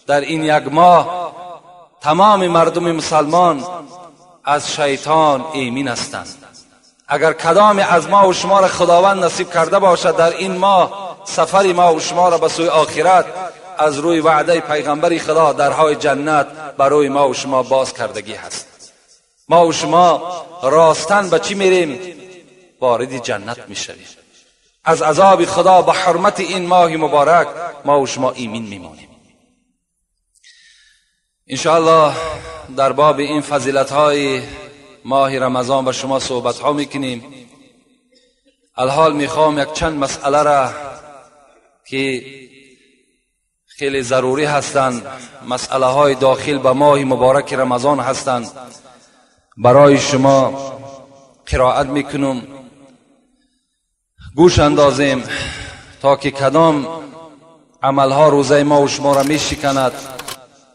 در این یک ماه تمام مردم مسلمان از شیطان ایمین هستند. اگر کدام از ما و شما را خداوند نصیب کرده باشد در این ماه سفر ما و شما را به سوی آخرت از روی وعده پیغمبر خدا درهای جنت برای ما و شما باز کردگی هست. ما و شما راستن به چی میریم؟ وارد جنت میشویم. از عذاب خدا به حرمت این ماه مبارک ما و شما ایمین میمانیم. انشاءالله در باب این فضیلت های ماه رمضان با شما صحبت ها میکنیم. الحال میخوام یک چند مسئله را که خیلی ضروری هستند، مسئله های داخل به ماه مبارک رمضان هستند، برای شما قرائت میکنم. گوش اندازیم تا که کدام عملها روزه ما و شما را میشکند،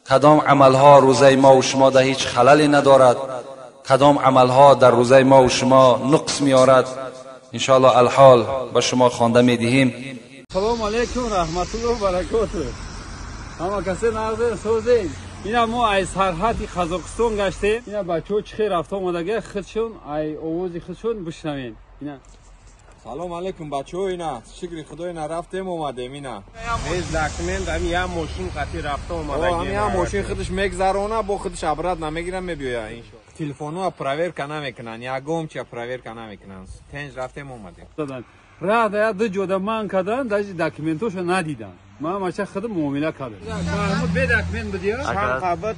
کدام عملها روزه ما و شما در هیچ خللی ندارد، کدام عملها در روزه ما و شما نقص میارد. انشاءالله الحال به شما خوانده میدهیم. سلام علیکم رحمت الله و برکاته. همه کسی نغزه سوزین. اینا ما از سرحد قزاقستان گشتیم. اینا بچه‌ها چه رفت آمدگی خودشون ای آواز خودشون بشنوین. اینا سلام علیکم بچه‌ها، اینا شکر خدا اینا رفتیم اومدیم. اینا без документ ами я мошин қати рафта омадагӣ. Ами я мошин худаш мегзарона, бо худаш обрат намегирам мебиёя. Иншо телефонҳо проверка намекунанд, ягон чия проверка намекунанд. Тенж рафтем омадем. Раҳ да ду ҷода ман кардан, даже документошо надидам. Ман мача худам муомила кардам. Маҳмуд бе документ будия? Чанд қабат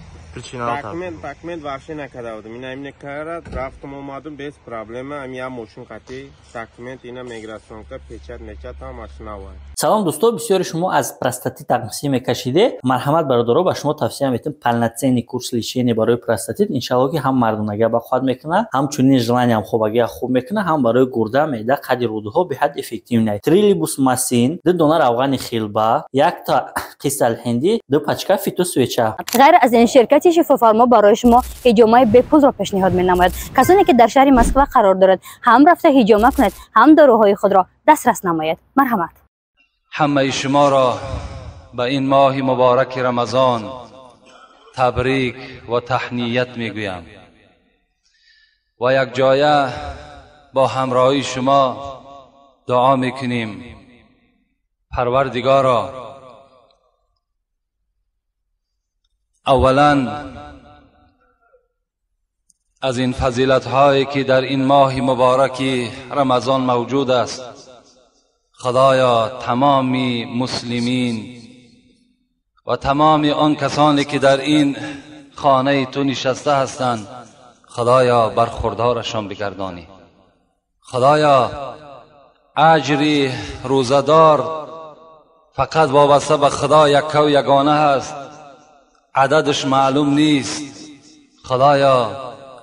документ вообще накарда будам. Ина имне карад, рафтам омадам без проблема. Ами я мошин қати документ ина миграционка печать мечат ҳамаш навай. Салом дӯсто, бисёри шумо аз простатит тақсим мекашиде. Марҳамат бародаро, ба шумо тавсия метем полноценный курс лечения барои простатит. Иншалло ки ҳам мардонага ба қувват мекунад, ҳамчунин желаниям хобагия хуб мекунад, ҳам барои гурда, меъда, қади рӯдаҳо беҳад эффективный. Трилибус масин, 2 дона равғани хилба, 1 та қисал ҳиндӣ, 2 пачка фитосвеча. Ғайр аз ин ширкати шифофармо барои шумо ҳиҷомаи бепулро пешниҳод менамояд. Касоне ки дар шаҳри Москва қарор дорад, ҳам рафта ҳиҷома кунед, ҳам доруҳои худро дастрас намоед. Марҳамат. همه شما را به این ماه مبارک رمضان تبریک و تهنیت میگویم و یک جایه با همراهی شما دعا میکنیم. پروردگارا، اولا از این فضیلت هایی که در این ماه مبارک رمضان موجود است، خدایا تمام مسلمین و تمام آن کسانی که در این خانه تو نشسته هستند، خدایا برخوردارشان بگردانی. خدایا اجری روزه‌دار فقط وابسته به خدا یکه و یگانه هست، عددش معلوم نیست. خدایا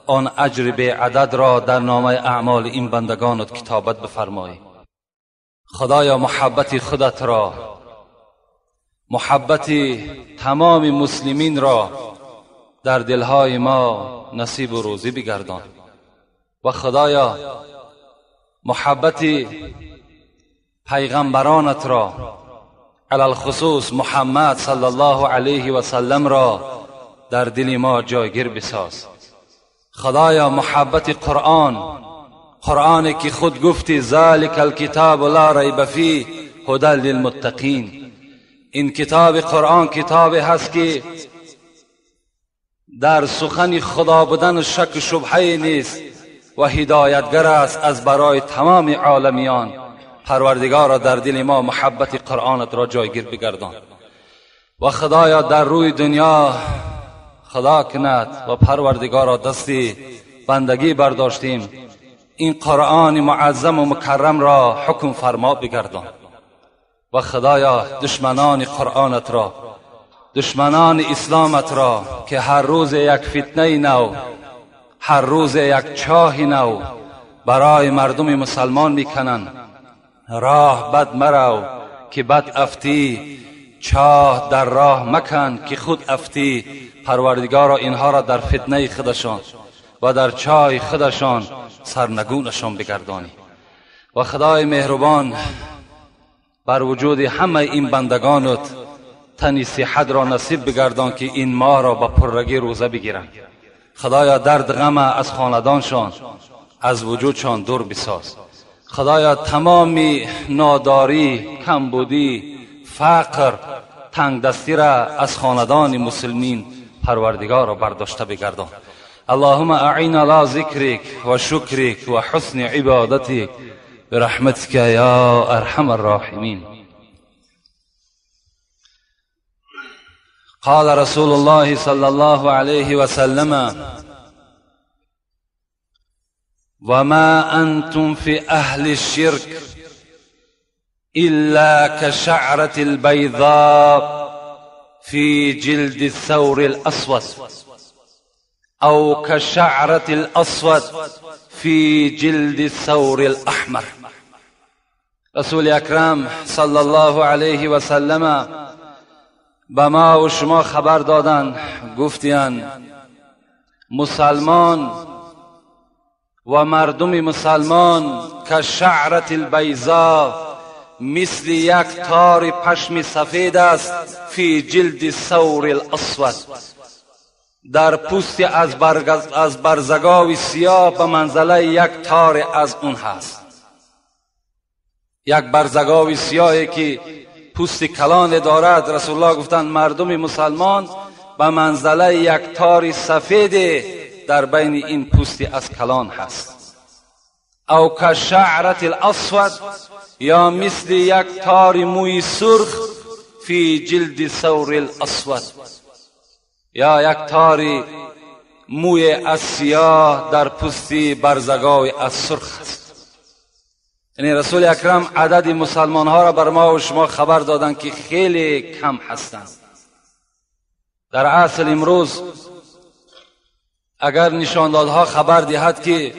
آن اجر بی عدد را در نامه اعمال این بندگانت کتابت بفرمایی. خدایا محبت خودت را، محبت تمام مسلمین را در دلهای ما نصیب و روزی بگردان. و خدایا محبت پیغمبرانت را، علی الخصوص محمد صلی الله علیه و سلم را در دل ما جایگیر بساز. خدایا محبت قرآن، قرآنی که خود گفتی ذلک الکتاب لا ریب فیه هدی للمتقین. این کتاب قرآن کتابی هست که در سخن خدا بودن شک و شبهه نیست و هدایتگر است از برای تمام عالمیان. پروردگارا در دل ما محبت قرآنت را جایگیر بگردان. و خدایا در روی دنیا خدا کند و پروردگارا دستی بندگی برداشتیم، این قرآن معظم و مکرم را حکم فرما بگردان. و خدایا دشمنان قرآنت را، دشمنان اسلامت را که هر روز یک فتنه نو، هر روز یک چاه نو برای مردم مسلمان میکنند، راه بد مرو که بد افتی، چاه در راه مکن که خود افتی. پروردگارا اینها را در فتنه خودشان و در چای خودشان سرنگونشان بگردانی. و خدای مهربان بر وجود همه این بندگانت تنی صحت را نصیب بگردان که این ماه را به پرگی روزه بگیرند. خدایا درد غم از خاندانشان، از وجودشان دور بساز. خدایا تمامی ناداری، کمبودی، فقر، تنگ دستی را از خاندان مسلمین پروردگار را برداشته بگردان. اللهم اعنا على ذکرک و شکرک و حسن عبادتک برحمتک یا ارحم الراحمین. قال رسول الله صلى الله عليه وسلم: وما أنتم في أهل الشرك إلا كشعرة البيضاء في جلد الثور الأسود أو كشعرة الأسود في جلد الثور الأحمر. رسول اکرم صلی الله علیه و سلم به ما و شما خبر دادن، گفتین مسلمان و مردم مسلمان که شعرت البیضا، مثل یک تار پشم سفید است، فی جلد ثور الاسود، در پوست از برزگاو سیاه به منزله یک تار از اون هست. یک برزگاو سیاهی که پوست کلان دارد، رسول الله گفتند مردم مسلمان به منزله یک تار سفید در بین این پوست از کلان هست. او که شعرت الاسود، یا مثل یک تار موی سرخ، فی جلد ثور الاسود، یا یک تار موی از سیاه در پوست برزگاو از سرخ است. یعنی رسول اکرم عدد مسلمان ها را بر ما و شما خبر دادند که خیلی کم هستند. در اصل امروز اگر نشاندادها خبر دهد که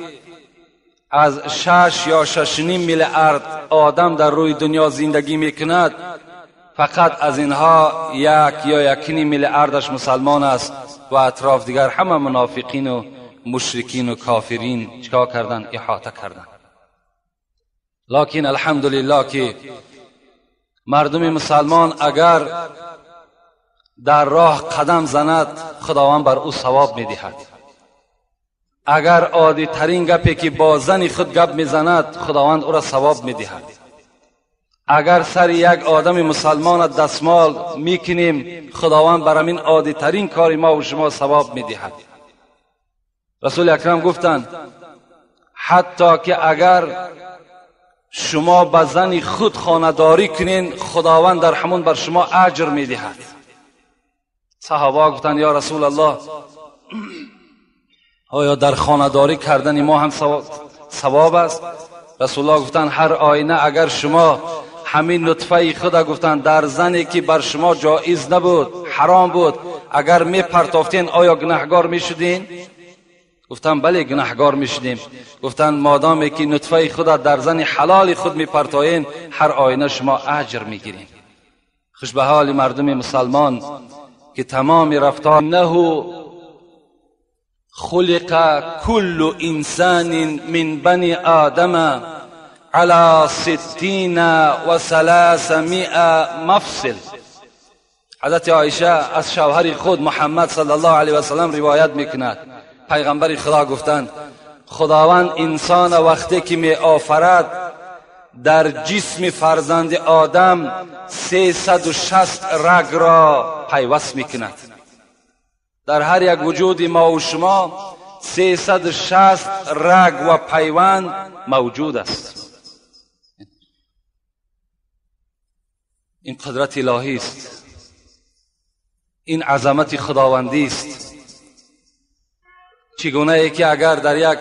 از 6 یا 6.5 میلیارد آدم در روی دنیا زندگی میکند، فقط از اینها 1 یا 1.5 میلیاردش مسلمان است و اطراف دیگر همه منافقین و مشرکین و کافرین چیکار کردن؟ احاطه کردن. لکن الحمدلله که مردم مسلمان اگر در راه قدم زند، خداوند بر او ثواب میدهد. اگر عادی ترین گپی که با زن خود گپ میزند، خداوند او را ثواب میدهد. اگر سر یک آدم مسلمان دستمال میکنیم، خداوند بر همین عادی ترین کار ما و شما ثواب میدهد. رسول اکرم گفتند حتی که اگر شما به زن خود خانه‌داری کنین، خداوند در همون بر شما اجر میدهد. صحابه گفتند یا رسول الله، آیا در خانه‌داری کردن ما هم ثواب است؟ رسول الله گفتند هر آینه اگر شما همین نطفه خود گفتند در زنی که بر شما جایز نبود، حرام بود، اگر می پرتافتین آیا گناهگار می شدین؟ گفتن بله گناهگار می شدیم. گفتن مادامی که نطفه خود در زن حلال خود می پرتاین، هر آینه شما اجر می گیرین. خوش به حال مردم مسلمان که تمام رفتار نه خلق كل انسان من بني آدم على 360 مفصل. حضرت عایشه از شوهر خود محمد صلی الله علیه و سلم روایت میکند، پیغمبر خدا گفتند خداوند انسان وقتی که می آفرد در جسم فرزند آدم 360 رگ را پیوست میکند. در هر یک وجود ما و شما 360 رگ و پیوند موجود است. این قدرت الهی است، این عظمت خداوندی است. چگونه ای که اگر در یک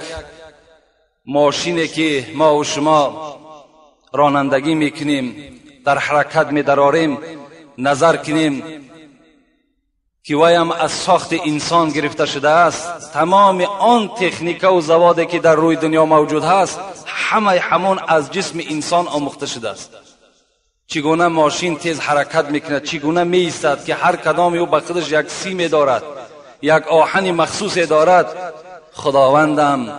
ماشینی که ما و شما رانندگی میکنیم، در حرکت میدراریم، نظر کنیم که وایم از ساخت انسان گرفته شده است، تمام آن تکنیک و زوادی که در روی دنیا موجود هست، همه همون از جسم انسان آموخته شده است. چگونه ماشین تیز حرکت میکند، چگونه میایستد که هر کدام او به خودش یک سیم دارد، یک آهن مخصوص دارد. خداوندم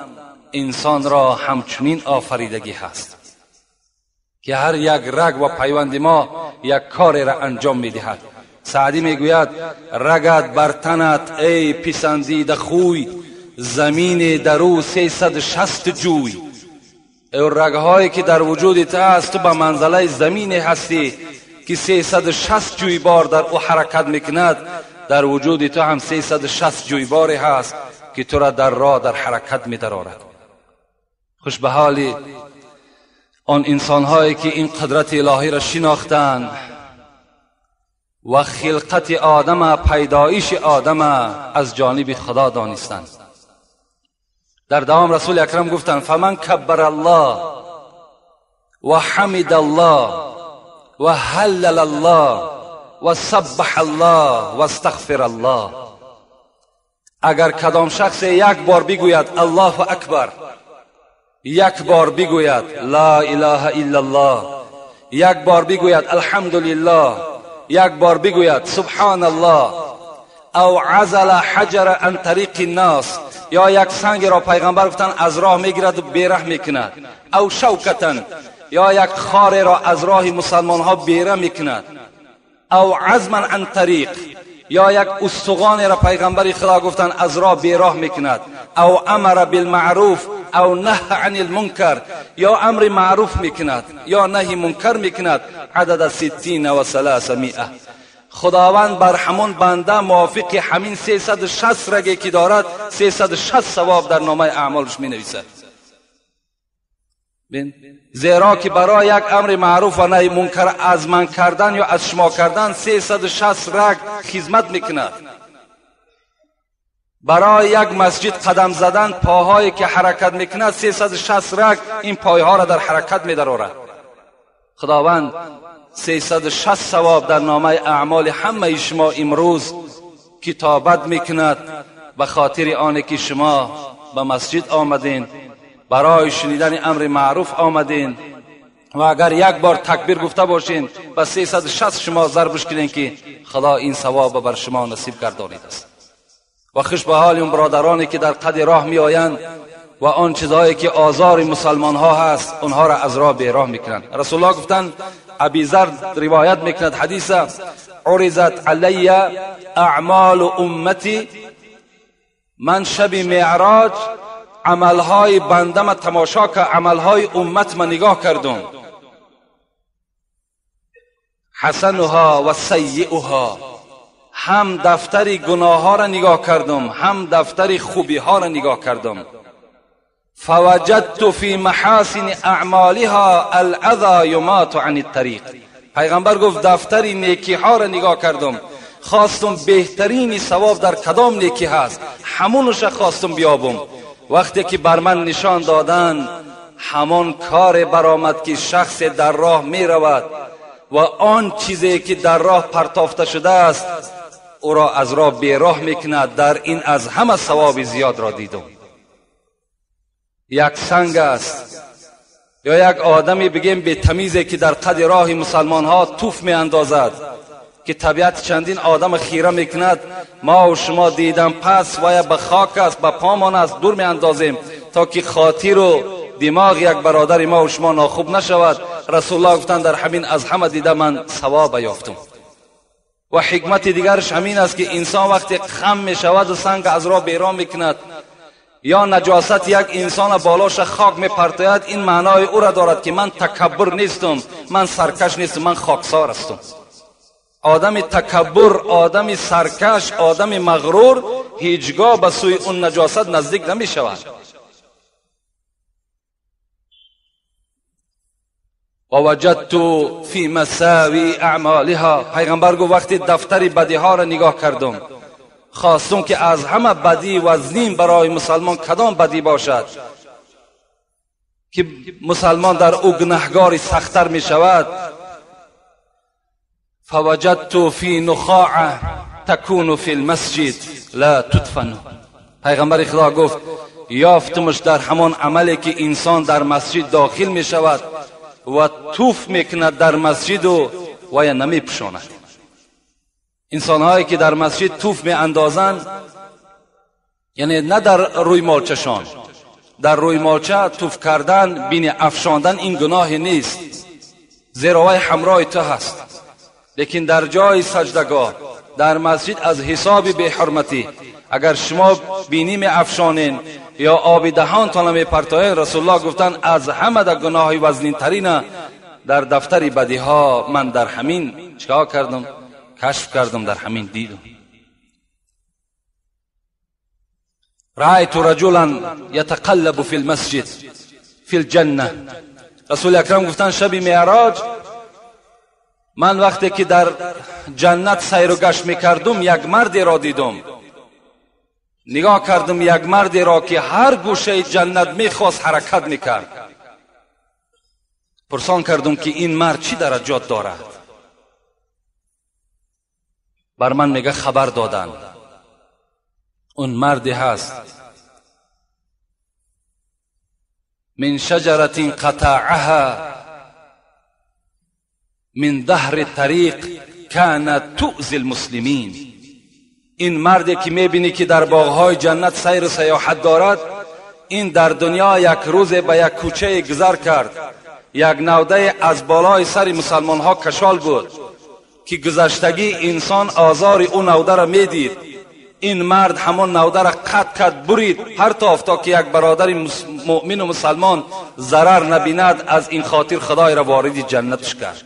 انسان را همچنین آفریدگی هست که هر یک رگ و پیوند ما یک کار را انجام میدهد. سعدی میگوید رگت بر تنت ای پسندیده خوی، زمین در او 360 جوی. ای رگهایی که در وجود تو است، تو به منزله زمین هستی که 360 جویبار در او حرکت میکند. در وجود تو هم 360 جویباری هست که تو را در راه در حرکت میدرارد. خوش به حال آن انسانهایی که این قدرت الهی را شناختند و خلقت آدم، پیدایش آدم از جانب خدا دانستند. در دوام رسول اکرم گفتند فمن کبر الله و حمد الله و هلل الله و سبح الله و استغفر الله. اگر کدام شخص یک بار بگوید الله اکبر، یک بار بگوید لا اله الا الله، یک بار بگوید الحمدلله، یک بار بگوید سبحان الله، او عزل حجر عن طریق الناس، یا یک سنگ را پیغمبر گفتن از راه میگیرد و بیره میکند، او شوکتن، یا یک خار را از راه مسلمان ها بیره میکند، او عزما عن طریق، یا یک استخوان را پیغمبر خدا گفتن از راه بیراه میکند، او امر بالمعروف او نهی عن المنکر، یا امر معروف میکند یا نهی منکر میکند، عدد 360. خداوند بر همون بنده موافق همین 360 رگه که دارد 360 ثواب در نامه اعمالش می نویسد. زیرا که برای یک امر معروف و نهی منکر از من کردن یا از شما کردن 360 رگ خدمت میکند. برای یک مسجد قدم زدن پاهایی که حرکت میکند 360 رگ این پایها را در حرکت میدرارد. خداوند 360 ثواب در نامه اعمال همه شما امروز کتابت میکند به خاطر آن که شما به مسجد آمدین، برای شنیدن امر معروف آمدین و اگر یک بار تکبیر گفته باشین به 360 شما ضربش کنین که خدا این ثواب بر شما نصیب گردانید است. و خوش به حال اون برادرانی که در قد راه می آیند و آن چیزهایی که آزار مسلمان ها هست اونها را از راه بیراه میکنند. رسول الله گفتند، ابی ذر روایت میکند حدیث، عرضت علی اعمال امتی، من شب معراج عملهای بنده تماشا که عملهای امت من نگاه کردم، حسنها و سیئها، هم دفتر گناه ها را نگاه کردم هم دفتر خوبی ها را نگاه کردم. فوجدت فی محاسن اعمالها الاذی یمات عن الطریق. پیغمبر گفت دفتر نیکی ها را نگاه کردم، خواستم بهترین ثواب در کدام نیکی هست همونش خواستم بیابم. وقتی که بر من نشان دادن همان کار برآمد که شخص در راه می رود و آن چیزی که در راه پرتافته شده است او را از راه بیراه میکند، در این از همه ثواب زیاد را دیدم. یک سنگ است یا یک آدمی بگیم به تمیزی که در قد راه مسلمان ها توف می اندازد که طبیعت چندین آدم خیره میکند، ما و شما دیدم پس و یا به خاک است به پامان است دور می اندازیم تا که خاطر و دماغ یک برادر ما و شما ناخوب نشود. رسول الله گفتند در همین از همه دیده من ثواب یافتم. و حکمت دیگرش همین است که انسان وقتی خم می شود و سنگ از راه بیرون میکند یا نجاست یک انسان بالاش خاک می پرتاید، این معنای او را دارد که من تکبر نیستم، من سرکش نیستم، من خاکسار هستم. آدم تکبر، آدم سرکش، آدم مغرور هیچگاه به سوی اون نجاست نزدیک نمی شود. و وجدت فی مساوی اعمالها. پیغمبر گفت وقتی دفتر بدی ها را نگاه کردم خواستم که از همه بدی وزنین برای مسلمان کدام بدی باشد که مسلمان در او گناهگاری سختتر می شود. فوجدت فی نخاعه تکون فی المسجد لا تدفن. پیغمبر خدا گفت یافتمش در همان عملی که انسان در مسجد داخل می شود و توف میکند در مسجد و یا نمی پوشاند. انسان هایی که در مسجد توف می اندازند، یعنی نه در روی مالچشان، در روی مالچه توف کردن بین افشاندن این گناه نیست، زیرا وی همراه تو هست. لیکن در جای سجدگاه در مسجد از حساب بی‌حرمتی اگر شما بینی می افشانین یا آب دهانتان می پرتاین، رسول الله گفتن از همه در گناه وزنین ترین در دفتر بدی ها من در همین چیکار کردم؟ کشف کردم، در همین دیدم. رأیت رجلا یتقلب فی المسجد فی الجنه. رسول اکرم گفتن شب معراج من وقتی که در جنت سیر و گشت میکردم یک مردی را دیدم، نگاه کردم یک مردی را که هر گوشه جنت میخواست حرکت میکرد. پرسان کردم که این مرد چی درجات دارد؟ بر من میگه خبر دادن اون مردی هست من شجرة قطعها من ظهر طریق كانت تؤذی المسلمین. این مردی که میبینی که در باغهای جنت سیر و سیاحت دارد، این در دنیا یک روز به یک کوچه گذر کرد، یک نوده از بالای سر مسلمان ها کشال بود که گذشتگی انسان آزار او نوده را میدید. این مرد همون نوده را قطع کرد، برید، پرتافت تا که یک برادر مؤمن و مسلمان ضرر نبیند. از این خاطر خدای را وارد جنتش کرد.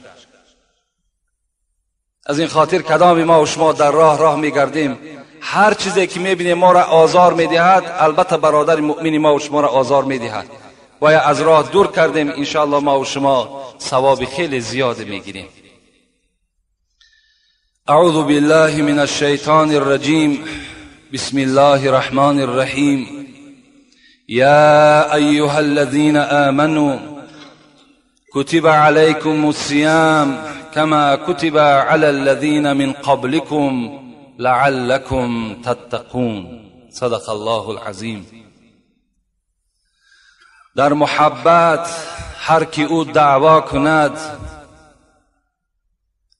از این خاطر کدام ما و شما در راه میگردیم، هر چیزی که میبینیم ما را آزار میدهد، البته برادر مؤمن ما و شما را آزار میدهد و یا از راه دور کردیم، انشاءالله ما و شما ثواب خیلی زیاد میگیریم. اعوذ بالله من الشیطان الرجیم. بسم الله الرحمن الرحیم. یا ایها الذین آمنوا كتب عليكم الصيام كما كتب على الذين من قبلكم لعلكم تتقون. صدق الله العظیم. در محبت هر کی او دعوا کند،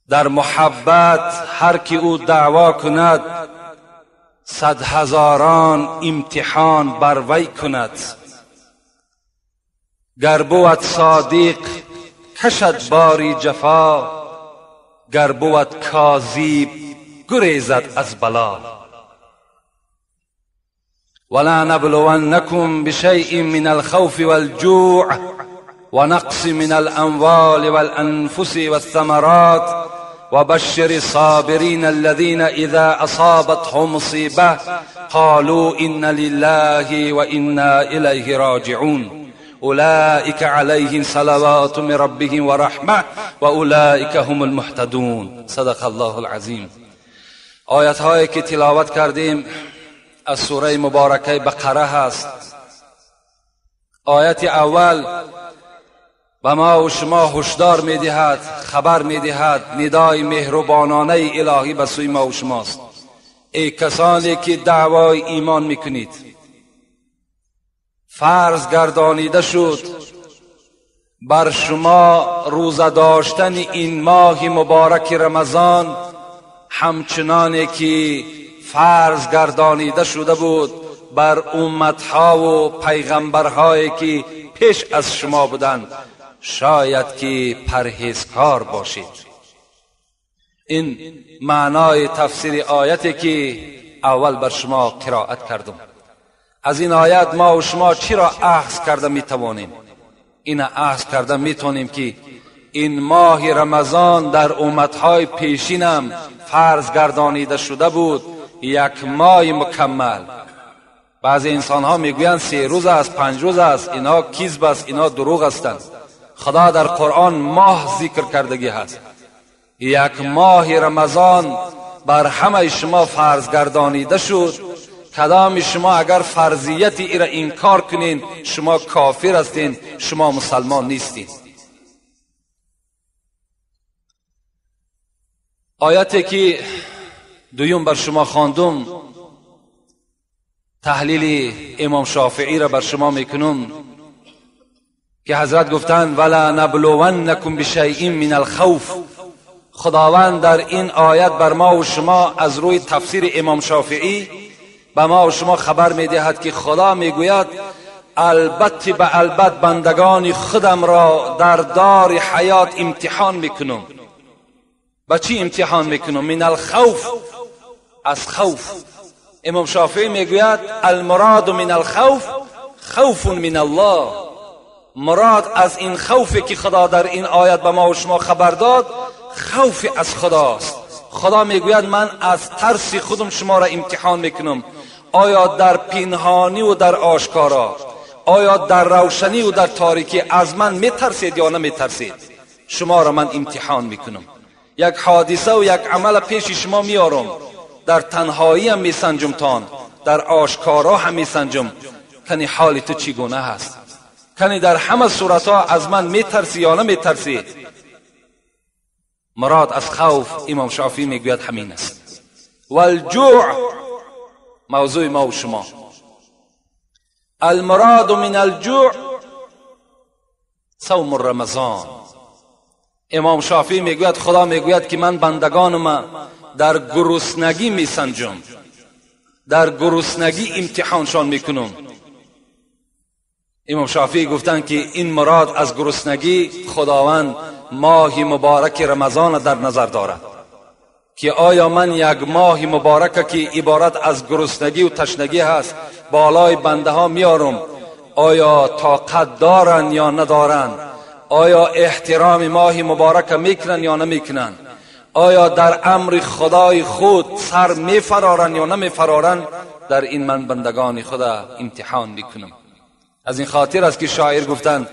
در محبت هر کی او دعوا کند، صد هزاران امتحان بر وی کند. گر بود صادق کشد باری جفا، گر بود کاذب گریزد از بلا. ولا نبلونکم بشیء من الخوف والجوع ونقص من الاموال والانفس والثمرات وبشر الصابرين الذين اذا اصابتهم مصیبه قالوا انا لله وانا الیه راجعون اولئک علیهم صلوات من ربهم ورحمه واولئک هم المهتدون. صدق الله العظیم. آیت هایی که تلاوت کردیم از سوره مبارکه بقره هست. آیت اول به ما و شما هشدار میدهد، خبر میدهد، ندای مهربانانه الهی به سوی ما و شماست. ای کسانی که دعوای ایمان میکنید، فرض گردانیده شد بر شما روزه داشتن این ماه مبارک رمضان، همچنانی که فرض گردانیده شده بود بر امتها و پیغمبرهایی که پیش از شما بودند، شاید که پرهیزکار باشید. این معنای تفسیر آیتی که اول بر شما قرائت کردم. از این آیت ما و شما چی را اخذ کرده میتوانیم؟ این اخذ کرده میتوانیم که این ماه رمضان در امتهای پیشینم فرض گردانیده شده بود، یک ماه مکمل. بعضی انسان ها میگویند 3 روز است، 5 روز است، اینا کذب است، اینا دروغ هستند. خدا در قرآن ماه ذکر کردگی هست. یک ماه رمضان بر همه شما فرض گردانیده شد. کدام شما اگر فرضیت ای را انکار کنین، شما کافر هستین، شما مسلمان نیستین. آیتی که دویم بر شما خواندم، تحلیل امام شافعی را بر شما میکنم که حضرت گفتند ولا نبلونکم بشیء من الخوف. خداوند در این آیت بر ما و شما از روی تفسیر امام شافعی به ما و شما خبر میدهد که خدا میگوید البته به البته بندگان خودم را در دار حیات امتحان میکنم. با چی امتحان میکنم؟ من الخوف، از خوف. امام شافعی میگوید المراد من الخوف خوف من الله. مراد از این خوفی که خدا در این آیت به ما و شما خبر داد، خوف از خداست. خدا میگوید من از ترس خودم شما را امتحان میکنم. آیا در پنهانی و در آشکارا، آیا در روشنی و در تاریکی از من میترسید یا نمیترسید؟ شما را من امتحان میکنم. یک حادثه و یک عمل پیش شما میارم، در تنهایی هم میسنجم تان، در آشکارا هم میسنجم. کنی حال تو چگونه هست؟ کنی در همه صورتها از من میترسی یا نمیترسی؟ مراد از خوف امام شافعی میگوید همین است. والجوع، موضوع ما و شما. المراد من الجوع صوم رمضان. امام شافعی میگوید خدا میگوید که من بندگانم در گرسنگی میسنجم، در گرسنگی امتحانشان میکنم. امام شافعی گفتند که این مراد از گرسنگی خداوند ماه مبارک رمضان در نظر دارد که آیا من یک ماه مبارک که عبارت از گرسنگی و تشنگی هست بالای بنده ها میارم، آیا طاقت دارن یا ندارن؟ آیا احترام ماه مبارک میکنن یا نمیکنن؟ آیا در امر خدای خود سر میفرارن یا نمیفرارن؟ در این من بندگان خدا امتحان میکنم. از این خاطر است که شاعر گفتند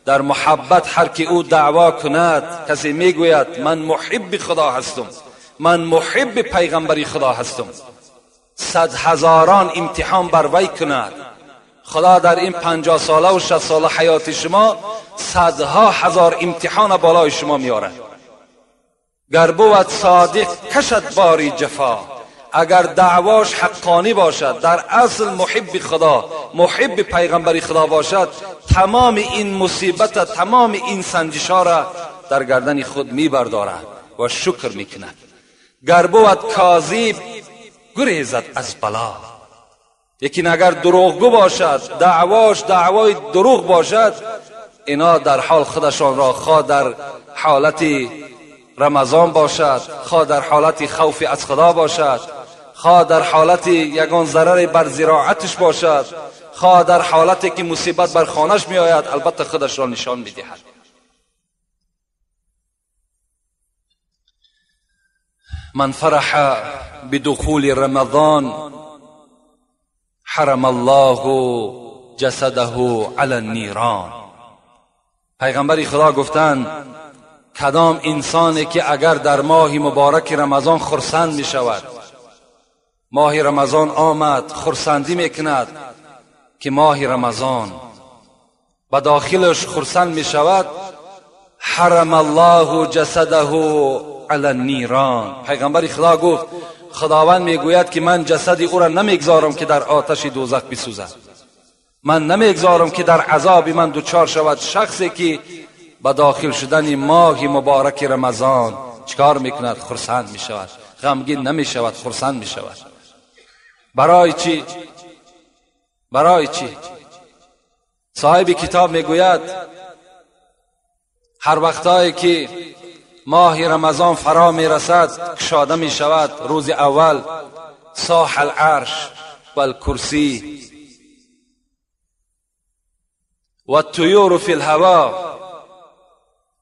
در محبت هر که او دعوا کند، کسی میگوید من محب خدا هستم، من محب پیغمبری خدا هستم، 100,000 امتحان بر وی کند. خدا در این 50 ساله و 60 ساله حیات شما 100,000 امتحان بالای شما میارد. گر بود صادق کشد باری جفا، اگر دعواش حقانی باشد، در اصل محب خدا، محب پیغمبری خدا باشد، تمام این مصیبت، تمام این سنجشا را در گردن خود میبردارد و شکر میکند. گر بود کاذب گریزد از بلا، یکی اگر دروغگو باشد، دعواش دعوای دروغ باشد، اینا در حال خودشان را خواه در حالت رمضان باشد، خواه در حالت خوف از خدا باشد، خواه در حالت یگان ضرر بر زراعتش باشد، خواه در حالتی که مصیبت بر خانهش می آید، البته خودش را نشان می دهد. من فرح بدخول رمضان حرم الله جسده علی النیران. پیغمبر خدا گفتند کدام انسانی که اگر در ماه مبارک رمضان خرسند می شود، ماه رمضان آمد خرسندی می کند که ماه رمضان به داخلش خرسند می شود، حرم الله جسده علی النیران. پیغمبر خدا گفت خداوند میگوید که من جسد او را نمیگذارم که در آتش دوزخ بسوزد، من نمیگذارم که در عذاب من دچار شود. شخصی که به داخل شدن ماه مبارک رمضان چکار میکند؟ خرسند میشود، غمگین نمیشود، خرسند میشود. برای چی؟ برای چی؟ صاحب کتاب میگوید هر وقتایی که ماه رمضان فرا میرسد کشاده میشود، روز اول صاح العرش والکرسی والطیور فی الهوا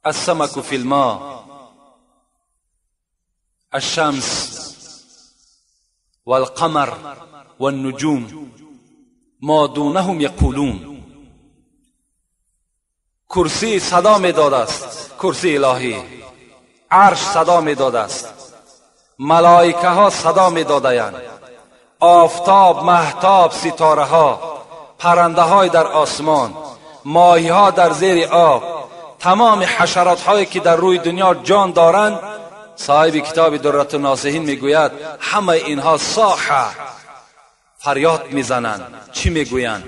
السمك في الماء الشمس والقمر والنجوم ما دونهم یقولون. کرسی صدا میداد است، کرسی الهی، عرش صدا میداد است، ملائکه ها صدا میدادند، آفتاب، مهتاب، ستاره ها، پرنده های در آسمان، ماهی ها در زیر آب، تمام حشرات هایی که در روی دنیا جان دارند. صاحب کتاب درة الناصحین میگوید همه اینها صاحه فریاد میزنند. چی میگویند؟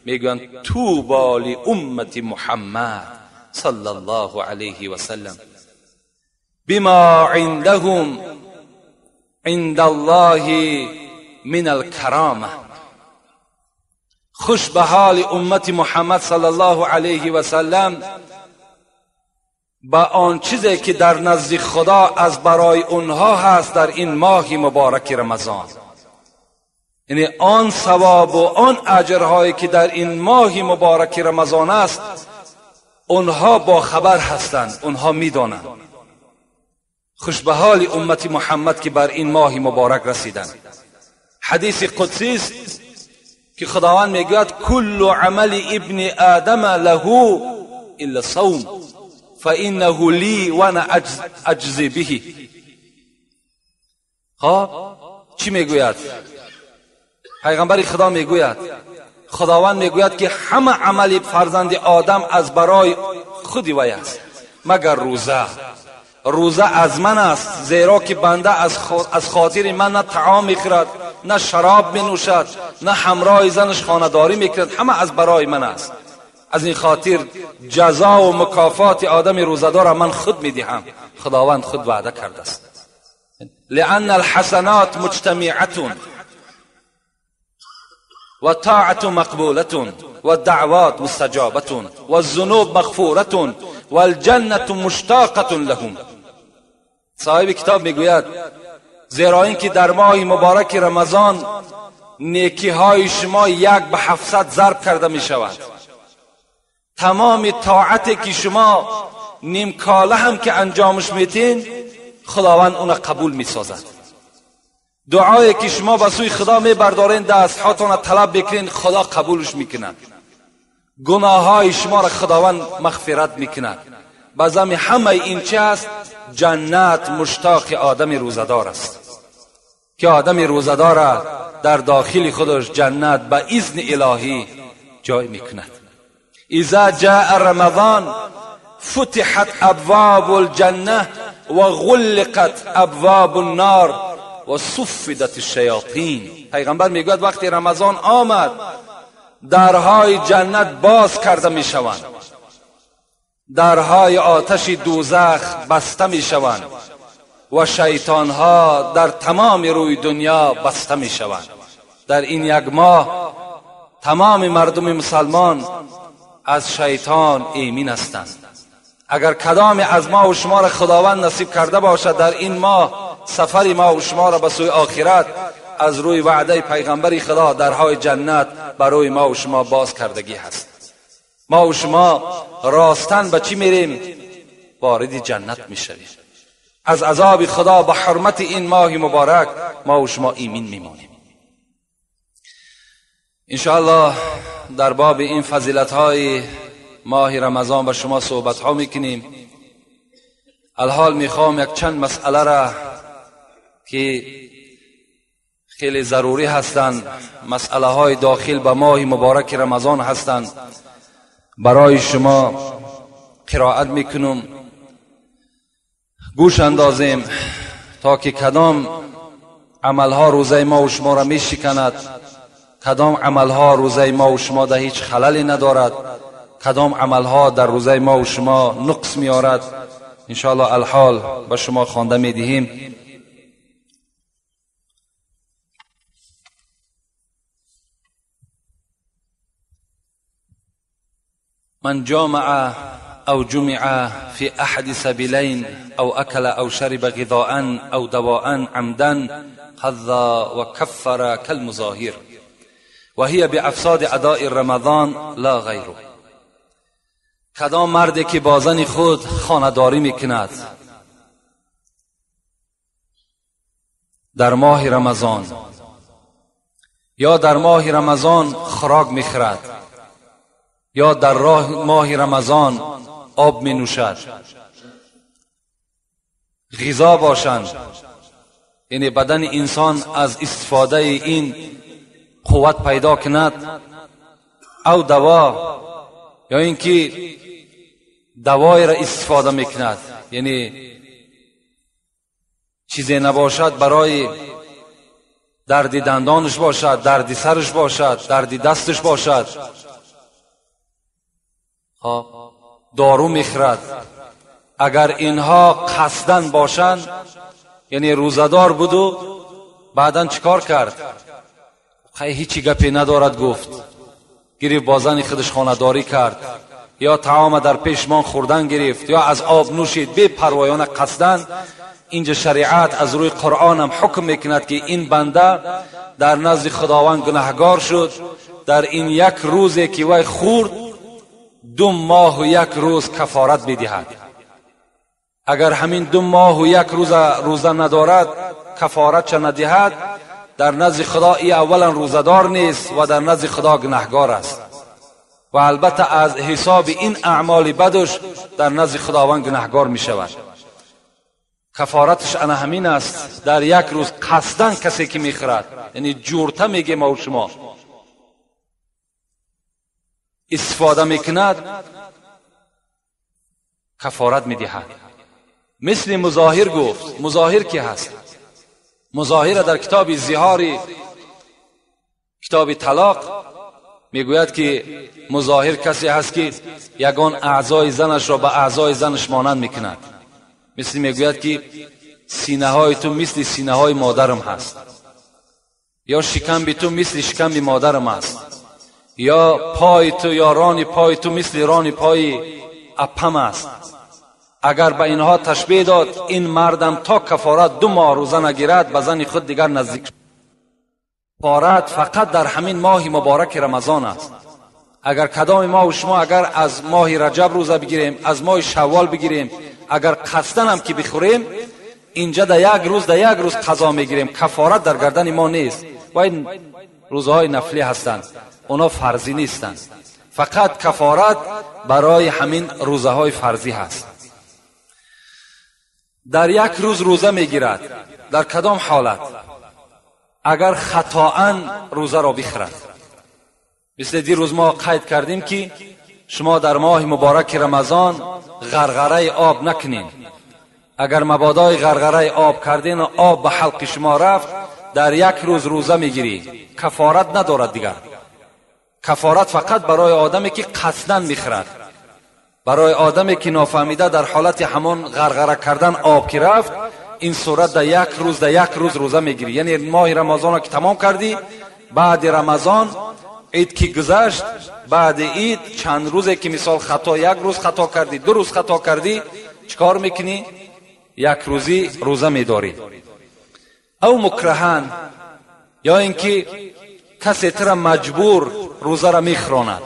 میگویند طوبی لامت محمد صلی الله علیه و سلم بما عندهم عند الله من الکرامه. خوش به حال امت محمد صلی الله علیه و سلم به آن چیزی که در نزد خدا از برای اونها هست در این ماه مبارک رمضان. یعنی آن ثواب و آن اجرهایی که در این ماه مبارک رمضان است اونها با خبر هستند، اونها میدانند. خوش به حال امت محمد که بر این ماه مبارک رسیدند. حدیث قدسی است که خداوند میگوید کل عمل ابن آدم له الا صوم فانه لی وانا اجزی به. خب چی میگوید؟ پیغمبر خدا میگوید، خداوند میگوید که همه عمل فرزند آدم از برای خود وی است مگر روزه. روزه از من است، زیرا که بنده از خاطر من نه طعام میخورد، نه شراب مینوشد، نه همراه زنش خانه‌داری میکند، همه از برای من است. از این خاطر جزا و مکافات آدم روزه‌دار را من خود میدهم. خداوند خود وعده کرده است. لأن الحسنات مجتمعة و طاعت مقبولة و دعوات مستجابة و الذنوب مغفورة و الجنة مشتاقة لهم. صاحب کتاب میگوید زیرا اینکه در ماه مبارک رمضان نیکی های شما 1 به 700 ضرب کرده می شود. تمام طاعتی که شما نیم کاله هم که انجامش میتین خداوند اون قبول میسازد. دعایی که شما به سوی خدا میبردارین، دست هاتون طلب بکنین، خدا قبولش میکند. گناه های شما را خداوند مغفرت میکند. بازم همه این چه است؟ جنت مشتاق آدم روزدار است که آدم روزدار در داخل خودش جنت به اذن الهی جای میکند. اذا جاء رمضان فتحت ابواب الجنه و غلقت ابواب النار و صفدت الشیاطین. پیغمبر میگوید وقتی رمضان آمد درهای جنت باز کرده میشوند، درهای آتش دوزخ بسته میشوند و شیطانها در تمام روی دنیا بسته میشوند. در این یک ماه تمام مردم مسلمان از شیطان ایمن هستند. اگر کدام از ما و شما را خداوند نصیب کرده باشد در این ماه سفر ما و شما را به سوی آخرت، از روی وعده پیغمبر خدا درهای جنت برای ما و شما باز کردگی هست. ما و شما راستن به چی میریم؟ وارد جنت میشویم. از عذاب خدا به حرمت این ماه مبارک ما و شما ایمن میمانیم. انشاءالله در باب این فضیلت های ماه رمضان با شما صحبت ها میکنیم. الحال میخوام یک چند مسئله را که خیلی ضروری هستند، مسئله های داخل به ماه مبارک رمضان هستند، برای شما قرائت میکنم. گوش اندازیم تا که کدام عملها روزه ما و شما را میشکند، کدام عملها روزه ما و شما در هیچ خللی ندارد، کدام عملها در روزه ما و شما نقص میارد. انشاءالله الحال به شما خوانده میدهیم. من جامع أو جمع في أحد سبيلين أو أكل أو شرب غذاء أو دواء عمدا قضى وكفر كالمظاهر وهي بأفساد أداء رمضان لا غیره. کدام مردی که با زن خود خانه‌داری میکند در ماه رمضان یا در ماه رمضان خوراک میخورد یا در راه ماه رمضان آب می نوشد، غذا باشند، یعنی بدن انسان از استفاده این قوت پیدا کند، او دوا یا اینکه دوای را استفاده میکند، یعنی چیزی نباشد برای درد دندانش باشد، درد سرش باشد، درد دستش باشد، دارو میخرد. اگر اینها قصدن باشند، یعنی روزدار بود و بعدا چیکار کرد؟ خیلی هیچی گپی ندارد گفت، گرفت با زن خودش خانه‌داری کرد یا طعام در پیشمان خوردن گرفت یا از آب نوشید بی پروایانه قصدن، اینجا شریعت از روی قرآن هم حکم میکند که این بنده در نزد خداوند گناهگار شد. در این یک روزی که وی خورد 2 ماه و 1 روز کفارت میدهد. اگر همین 2 ماه و 1 روز روزه ندارد، کفارت چه ندهد، در نزد خدا ای اولا روزدار نیست و در نزد خدا گناهگار است و البته از حساب این اعمال بدش در نزد خداوند گناهگار می شود. کفارتش انا همین است، در یک روز قصدن کسی که میخورد، یعنی جورته میگه ما و شما استفاده میکند، کفارت میدهد. مثل مظاهر گفت. مظاهر کی هست؟ مظاهر در کتاب زهاری، کتاب طلاق میگوید که مظاهر کسی هست که یگان اعضای زنش را به اعضای زنش مانند میکند. مثل میگوید که سینه های تو مثل سینه های مادرم هست، یا شکم تو مثل شکم مادرم است، یا پای تو یا ران پای تو مثل ران پای اپم است. اگر به اینها تشبیه داد، این مردم تا کفارت 2 ماه روزه نگیرد به زن خود دیگر نزدیک. کفارت فقط در همین ماه مبارک رمضان است. اگر کدام ما و شما اگر از ماه رجب روزه بگیریم، از ماه شوال بگیریم، اگر قصدن هم که بخوریم، اینجا در یک روز در یک روز قضا میگیریم، کفارت در گردن ما نیست. و این روزهای نفلی هستند، اونا فرضی نیستند. فقط کفارت برای همین روزه های فرضی هست. در یک روز روزه میگیرد، در کدام حالت؟ اگر خطاً روزه را بخورد. مثل دیروز ما قید کردیم که شما در ماه مبارک رمضان غرغره آب نکنین. اگر مبادای غرغره آب کردین و آب به حلق شما رفت، در یک روز روزه میگیری، کفارت ندارد دیگر. کفارت فقط برای آدمی که قصداً میخورد، برای آدمی که نافهمیده در حالت همان غرغره کردن آب که رفت، این صورت در یک روز در یک روز روزه میگیری. یعنی ماه رمضان را که تمام کردی، بعد رمضان عید که گذشت، بعد عید چند روزه که مثال خطا، یک روز خطا کردی، 2 روز خطا کردی، چیکار میکنی؟ یک روزی روزه میداری. او مکرهن، یا اینکه کسی تر مجبور روزه را میخوراند،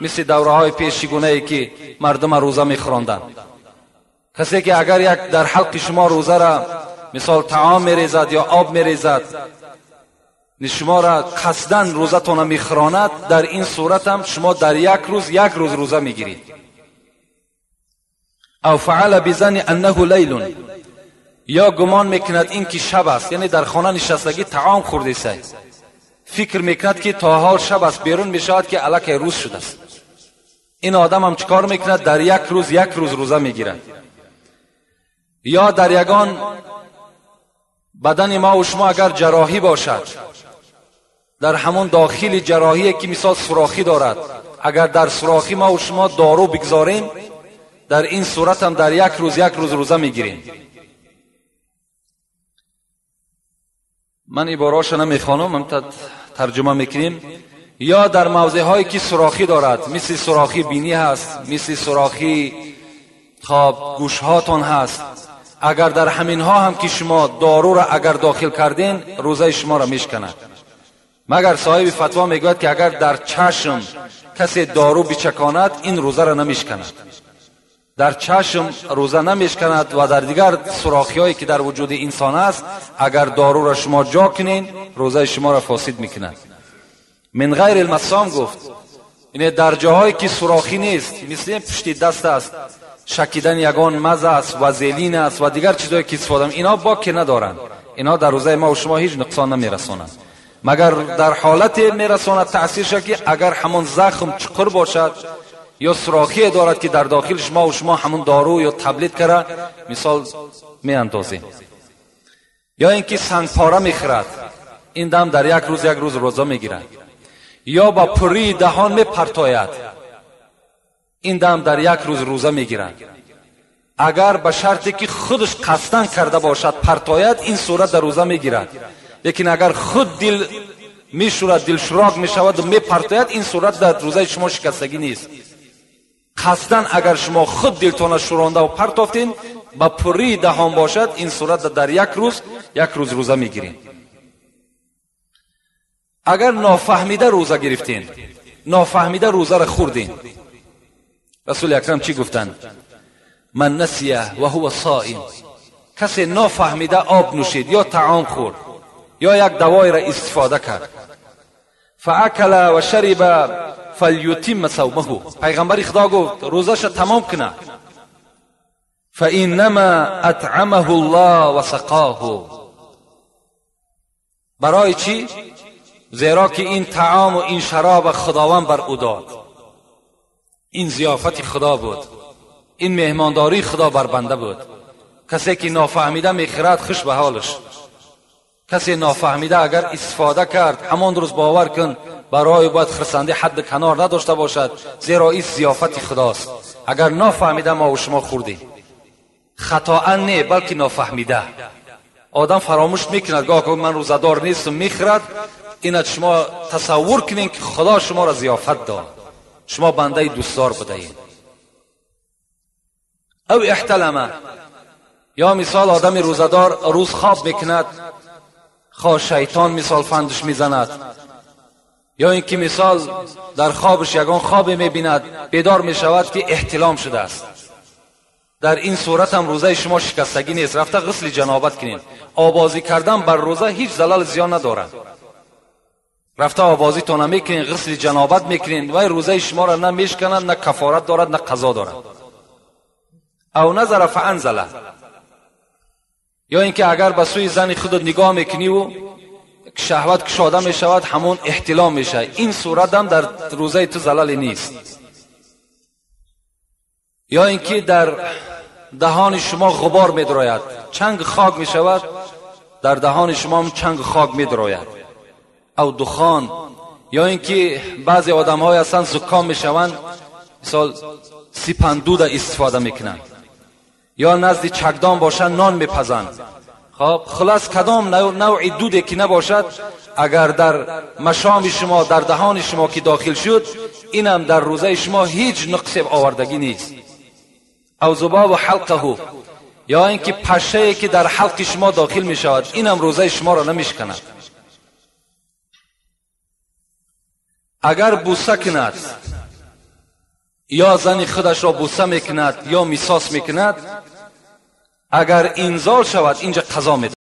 مثل دوره های پیشگونه ای که مردم روزه میخوراندند. کسی که اگر یک در حلق شما روزه را مثال طعام میریزد یا آب میریزد، شما را قصداً روزتون میخوراند، در این صورت هم شما در یک روز یک روز روزه میگیرید. او فعل بزن انه لیل، یا گمان میکند این که شب است، یعنی در خانه نشستگی طعام خورده است، فکر میکند که تا حال شب است، بیرون میشود که الکی روز شده است. این آدم هم چیکار میکند؟ در یک روز یک روز روزه میگیرد. یا در یگان بدن ما و شما اگر جراحی باشد، در همون داخل جراحی که مثال سوراخی دارد، اگر در سوراخی ما و شما دارو بگذاریم، در این صورت هم در یک روز یک روز روزه میگیریم. من عباره‌اش نمیخوانم، من ترجمه میکنیم. یا در موضع هایی که سوراخی دارد، مثل سوراخی بینی هست، مثل سوراخی خواب گوش هاتون هست، اگر در همین ها هم که شما دارو را اگر داخل کردین، روزه شما را میشکند. مگر صاحب فتوا میگوید که اگر در چشم کسی دارو بچکاند، این روزه را نمیشکند. در چشم روزه نمیشکند و در دیگر سوراخی هایی که در وجود انسان است، اگر دارو را شما جا کنین، روزه شما را فاسد میکند. من غیر المسام گفت، یعنی در جاهایی که سوراخی نیست، مثل پشت دست است، شکیدن یگان مزه است و زیلین است و دیگر چیزهایی که استفاده، اینا باکی ندارند، اینا در روزه ما و شما هیچ نقصان نمیرسانند. مگر در حالت میرساند تاثیرش که اگر همون زخم چقر باشد یا سوراخی دارد که در داخل شما و شما همون دارو یا تبلیت کرده مثال میاندازیم. یا اینکه سنگ پاره میخورد، این دم در یک روز یک روز روزه میگیرد. یا با پری دهان میپرتاید، این دم در یک روز روزه میگیرد. اگر به شرطی که خودش قصدن کرده باشد پرتاید، این صورت در روزه میگیرد. لیکن اگر خود دل میشورد، دل شراک میشود و میپرتاید، این صورت در روزه شما شکستگی نیست. قصدن اگر شما خود دلتان شورانده و پرتافتین با پری دهان باشد، این صورت در یک روز یک روز روزه میگیرین. اگر نافهمیده روزه گرفتین، نافهمیده روزه را خوردین، رسول اکرم چی گفتن؟ من نسیه و هو صائم، کسی نافهمیده آب نوشید یا طعام خورد یا یک دوای را استفاده کرد، فاکل و شرب فلیتم صومه، پیغمبر خدا گفت روزش تمام کنه، فانما اطعمه الله و سقاه. برای چی؟ زیرا که این طعام و این شراب خداوند بر او داد، این ضیافت خدا بود، این مهمانداری خدا بر بنده بود. کسی که نافهمیده میخرد خوش به حالش، کسی نافهمیده اگر استفاده کرد همان روز باور کن برای باید خرسندی حد کنار نداشته باشد، زیرا این ضیافت خداست. اگر نافهمیده ما و شما خوردیم، خطا نه بلکه نافهمیده، آدم فراموش میکند، گاه من روزه‌دار نیستم میخرد. اینت شما تصور کنین که خدا شما را ضیافت داد، شما بنده دوستدار بودین. او احتلمه، یا مثال آدم روزه‌دار روز خواب میکند، خواه شیطان مثال فندش میزند، یا اینکه مثال در خوابش یگان خواب میبیند، بیدار میشود که احتلام شده است. در این صورت هم روزه شما شکستگی نیست، رفته غسل جنابت کنین. آبازی کردن بر روزه هیچ زلال زیان ندارد، رفته آبازی تانه میکنین، غسل جنابت میکنین، و روزه شما را نه میشکنند، نه کفارت دارد، نه قضا دارد. او نظر فانزله، یا اینکه اگر به سوی زن خودت نگاه میکنی و شهوت کشاده میشود، همون احتلام میشه، این صورت هم در روزه تو زلال نیست. یا اینکه در دهان شما غبار میدراید، چنگ خاک میشود، در دهان شما هم چنگ خاک میدراید، او دخان. یا اینکه بعضی آدم های هستند زکام میشوند، مثال سیپندود استفاده میکنند، یا نزد چکدان باشند نان میپزند. خب خلاص کدام نوع دودی که نباشد، اگر در مشام شما، در دهان شما که داخل شد، اینم در روزه شما هیچ نقص آوردگی نیست. او ذباب حلقه، یا اینکه پشه که در حلق شما داخل می شود، اینم روزه شما را نمیشکند. اگر بوسه کند، یا زن خودش را بوسه میکند یا میساس میکند، اگر انزال شود اینجا قضا میده.